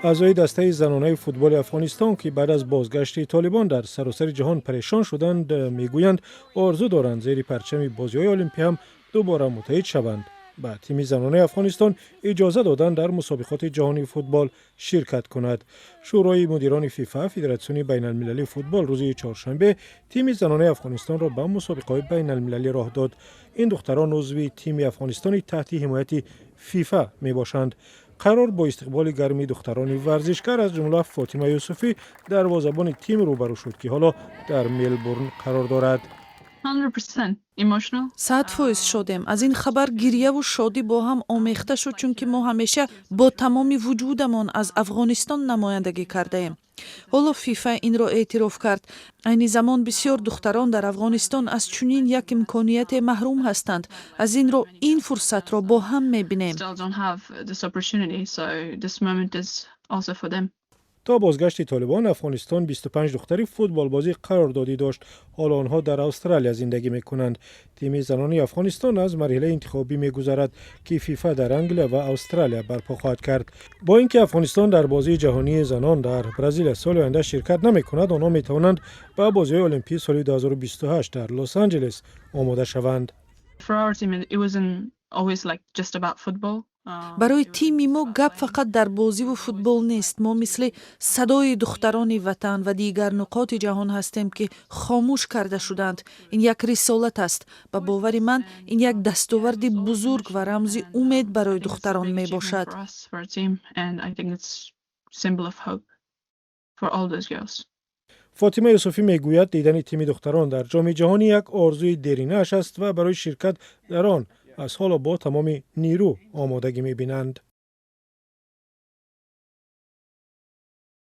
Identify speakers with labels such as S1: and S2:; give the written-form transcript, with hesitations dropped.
S1: Аъзои дастаи занонаи футболи Афғонистон, ки баъд аз бозгашти Толибон дар саросари ҷаҳон парешон шуданд, мегӯянд, орзу доранд зери парчами бозиҳои Олимпӣ ҳам дубора муттаҳид шаванд. Ба тими занонаи Афғонистон иҷоза доданд дар мусобиқоти ҷаҳонии футбол ширкат кунад. Шӯрои мудирони ФИФА, Федератсиони байналмилалии футбол, рӯзи чоршанбе тими занонаи Афғонистонро ба мусобиқаҳои байналмилалӣ роҳ дод. Ин духтарон узви тими Афғонистони таҳти ҳимояти ФИФА мебошанд. Қарор бо истиқболи гарми духтарони варзишгар, аз ҷумла Фотима Юсуфӣ, дарвозабони тим, рӯбарӯ шуд, ки ҳоло дар Мелбурн қарор дорад.
S2: 100% шодем. Аз ин хабар гирьяву шодӣ бо ҳам омехта шуд, чунки мо ҳамеша бо тамоми вуҷудамон аз Афғонистон намояндагӣ кардаем. Ҳоло ФИФА инро эътироф кард. Айни замон бисёр духтарон дар Афғонистон аз чунин як имконияте маҳрум ҳастанд. Аз ин рӯ ин фурсатро бо ҳам мебинем.
S1: То бозгашти Толибон Афғонистон 25 духтари футболбозӣ қарордодӣ дошт. Ҳоло онҳо дар Австралия зиндагӣ мекунанд. Тими занони Афғонистон аз марҳилаи интихобӣ мегузарад, ки ФИФА дар Англия ва Австралия барпо хоҳад кард. Бо ин ки Афғонистон дар бозии ҷаҳонии занон дар Бразилия соли оянда ширкат намекунад, онҳо метавонанд ба бозиҳои Олимпии соли 2028 дар Лос Анҷелес омода шаванд.
S2: Барои тими мо гап фақат дар бозиву футбол нест. Мо мисли садои духтарони ватан ва дигар нуқоти ҷаҳон ҳастем, ки хомӯш карда шудаанд. Ин як рисолат аст. Ба бовари ман, ин як дастоварди бузург ва рамзи умед барои духтарон мебошад.
S1: Фотима Юсуфӣ мегӯяд, дидани тими духтарон дар Ҷоми ҷаҳонӣ як орзуи деринааш аст ва барои ширкат дар он аз ҳоло бо тамоми нирӯ омодагӣ мебинанд.